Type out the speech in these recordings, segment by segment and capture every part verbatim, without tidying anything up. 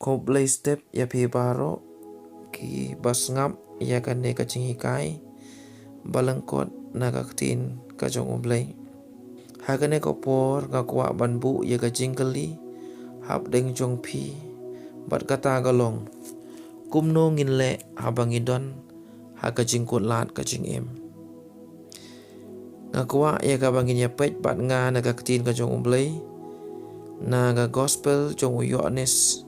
Khublei step ïa phi baroh ki ba sngap ïa kane ka jinghikai ba lyngkot na ka ktien ka jong U Blei. Ha kane ka por nga kwah ban buh ïa ka jingkylli hapdeng jong phi, bad kata ka long: kumno ngin leh haba ngi don ha ka jingkut lad ka jingim? Nga kwah ïa kaba ngin ïa peit bad nga na ka ktien ka jong U Blei, na ka gospel jong u Ïoannis,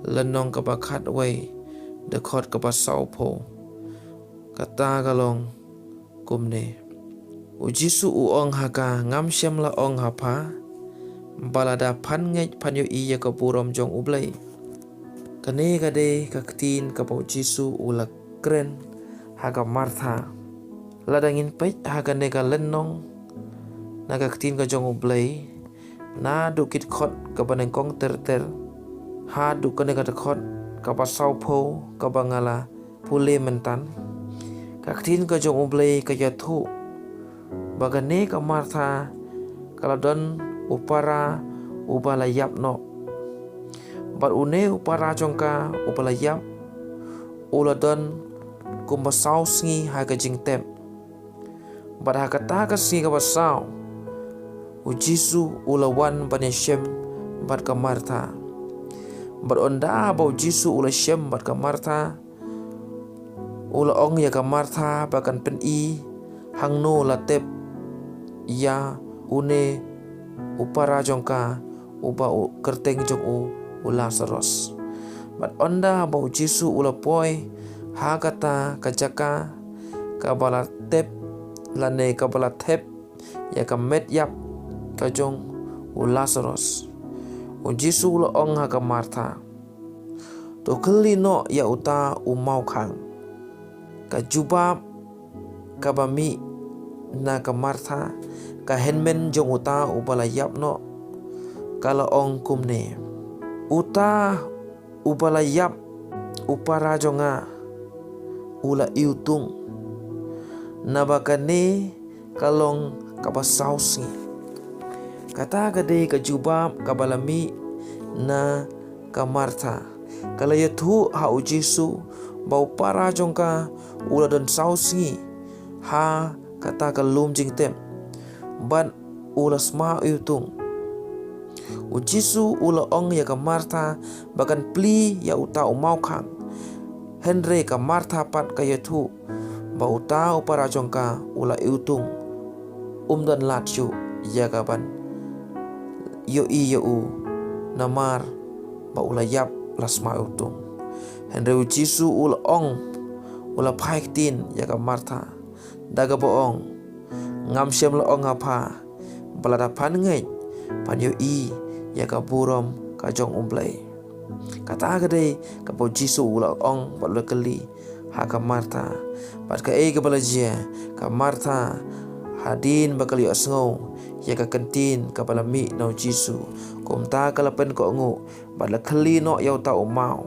lynnong kaba khatwei, dkhot kaba sawphew. Kata ka long kumne: U Jisu u ong ha ka, ngam shym la ong ha pha ba lada phan ngeit phan ïohi ïa ka burom jong U Blei. Kane ka dei ka ktien kaba U Jisu u la kren ha ka Martha. Lada ngin peit ha kane ka lynnong na ka ktien ka jong U Blei, naduh ki dkhot kaba nyngkong ter ter haduh kane ka dkhot kaba sawphew kaba nga la pule mynta, ka ktien ka jong U Blei ka ïathuh ba kane ka Martha ka la don u para uba la ïap noh. Bad une u para jong ka uba la ïap u la don kumba saw sngi ha ka jingtep. Bad ha kata ka sngi kaba saw, U Jisu u la wan ban ïashem bad ka Martha. Bad ynda ba U Jisu u la shem bad ka Martha, u la ong ïa ka Martha ba kan pyni hangno la tep ïa une u para jong ka uba u kyrteng jong u u Lasaros. Bad ynda ba U Jisu u la poi ha kata ka jaka kaba la tep lane kaba la thep ïa ka met ïap ka jong u Lasaros, U Jisu u la ong ha ka Martha, to khylli noh ïa uta u mawkhang. Ka jubab kaba mih na ka Martha, ka hynmen jong uta uba la ïap noh, ka la ong kumne: Uta uba la ïap, u para jong nga, u la iwtung. Naba kane ka long kaba saw sngi. Kata ka dei ka jubab kaba la mih na ka Martha. Ka la ïathuh ha U Jisu ba u para jong ka u la don saw sngi ha kata ka lum jingtep bad u la sma iwtung. U Jisu u la ong ïa ka Martha ba kan plie ïa uta u mawkhang. Hynrei ka Martha pat ka ïathuh ba uta u para jong ka u la iwtung, um don lad shuh ïa ka ban ïohi ïa u, namar ba u la ïap, la sma iwtung. Hynrei U Jisu u la ong, u la phai ktien ïa ka Martha da kaba ong, ngam shym la ong ha pha ba lada phan ngeit phan ïohi ïa ka burom ka jong U Blei. Kata ka dei kaba U Jisu u la ong bad u la kylli ha ka Martha. Bad kaei kaba la jia, ka Martha, hadien ba ka la ïohsngew ïa ka kyntien kaba la mih na U Jisu, kumta ka la pynkohnguh bad la khylli noh ïa uta u maw.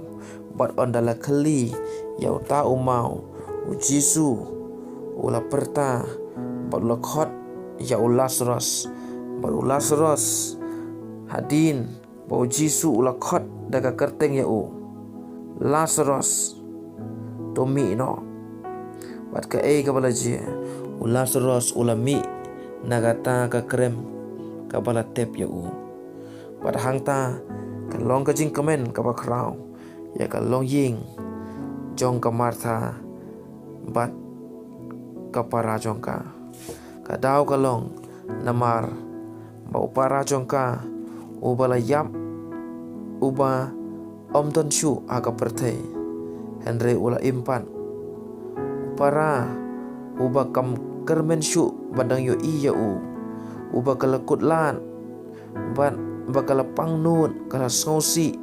Bad ynda la khylli ïa uta u maw, U Jisu u la pyrta bad u la khot ïa u Lasaros. Bad u Lasaros, hadien ba U Jisu u la khot da ka kyrteng ïa u, Lasaros, to mih noh. Bad kaei kaba la jia, u Lasaros u la mih na kata ka krem kaba la tep ïa u. Bad hangta ka long ka jingkmen kaba khraw ïa ka longïing jong ka Martha bad ka para jong ka. Ka daw ka long namar ba u para jong ka uba la ïap, uba ym don shuh ha ka pyrthei, hynrei u la im pat. U para uba kam kyrmen shuh ban dang ïohi ïa u, uba ka la kut lad bad ba ka la pang nud, ka la sngewsih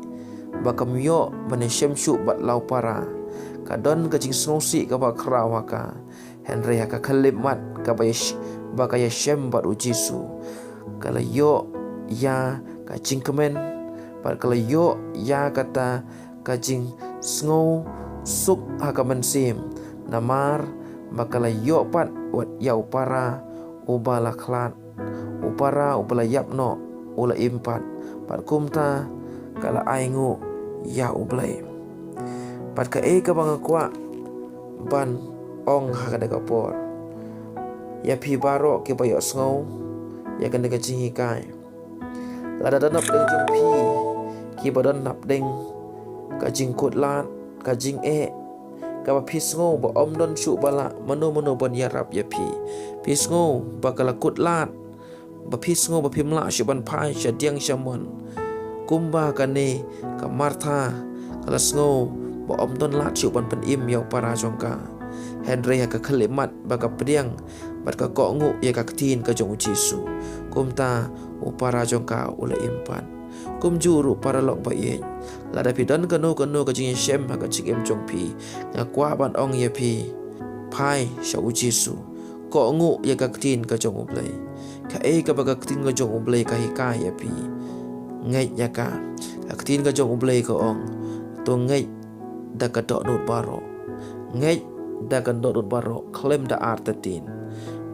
ba kam ïoh ban ïashem shuh bad la u para. Ka don ka jingsngewsih kaba khraw ha ka. Hynrei ha ka khyllipmat kaba ïa sh-, ba ka ïashem bad U Jisu, ka la ïoh ïa ka jingkmen bad ka la ïoh ïa kata ka jingsngewsuk ha ka mynsiem, namar ba ka la ïoh pat wat ïa u para uba la khlad, u para uba la ïap noh, u la im pat. Bad kumta ka la ainguh ïa U Blei. Bad kaei kaba nga kwah ban ong ha kane ka por ïa phi baroh kiba ïohsngew ïa kane ka jinghikai. Lada don napdeng jong phi kiba don napdeng ka jingkut lad, ka jingeh, kaba phi sngew ba ym don shuh ba lah mano mano ban ïarap ïa phi. Phi sngew ba ka la kut lad, ba phi sngew ba phim lah shuh ban phai sha diang sha mon. Kumba kane ka Martha ka la sngew ba ym don lad shuh ban pynim ïa u para jong ka. Hynrei ha ka khyllipmat ba ka pdiang bad ka kohnguh ïa ka ktien ka jong U Jisu, kumta u para jong ka u la im pat. Kumjuh ruh paralok ba ïeit, lada phi don kano kano ka jingïashem ha ka jingim jong phi, nga kwah ban ong ïa phi, phai sha U Jisu, kohnguh ïa ka ktien ka jong U Blei. Kaei kaba ka ktien ka jong U Blei ka hikai ïa phi, ngeit ïa ka. Ka ktien ka jong U Blei ka ong, to ngeit da ka dohnud baroh. Ngeit da ka dohnud baroh khlem da artatien.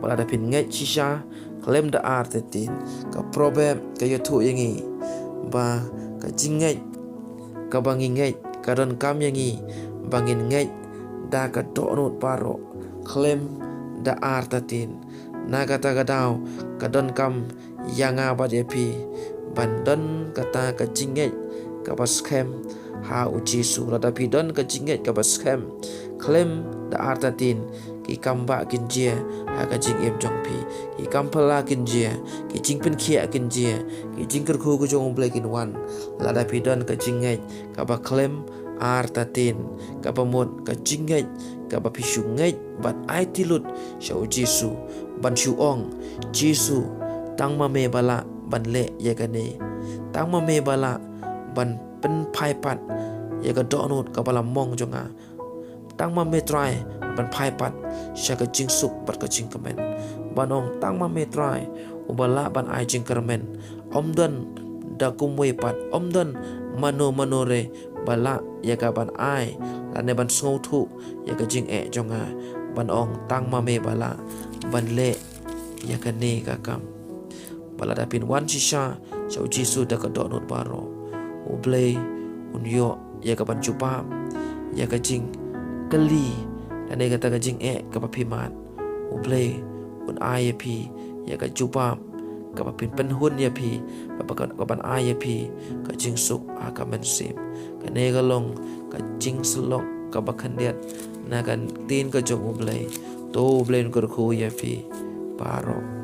Ba lada phin ngeit shisha khlem da artatien, ka Proverb ka ïathuh ïa ngi ba ka jingngeit kaba ngi ngeit ka donkam ïa ngi ba ngin ngeit da ka dohnud baroh khlem da artatien. Na kata ka daw ka donkam ïa nga bad ïa phi ban don kata ka jingngeit kaba skhem ha U Jisu. Lada phi don ka jingngeit kaba skhem khlem da artatien, ki kambah kin jia ha ka jingim jong phi, ki kamphylla kin jia, ki jingpynkhiah kin jia, ki jingkyrkhu ka jong U Blei kin wan. Lada phi don ka jingngeit kaba khlem artatien, kaba mut ka jingngeit kaba phi shu ngeit bad aiti lut sha U Jisu, ban shu ong, Jisu, tang ma me ba lah ban leh ïa kane. Tang ma me ba lah ban pynphai pat ïa ka dohnud kaba la mong jong nga. Tang ma me Trai ban phai pat sha ka jingsuk bad ka jingkmen. Ban ong, tang ma me Trai uba lah ban ai jingkyrmen. Ym don da kumwei pat, ym don mano mano re ba lah ïa ka ban ai lane ban sngewthuh ïa ka jingeh jong nga. Ban ong, tang ma me ba lah ban leh ïa kane ka kam. Ba lada phin wan shisha sha U Jisu da ka dohnud baroh, U Blei un ïoh ïa ka ban jubab ïa ka jingkylli lane kata ka jingeh kaba phi mad. U Blei un ai ïa phi ïa ka jubab kaba phin pynhun ïa phi, kaba ka, ka ban ai ïa phi ka jingsuk ha ka mynsiem. Kane ka long ka jingsyllok kaba khyndiat na ka ktien ka jong U Blei. To U Blei un kyrkhu ïa phi baroh.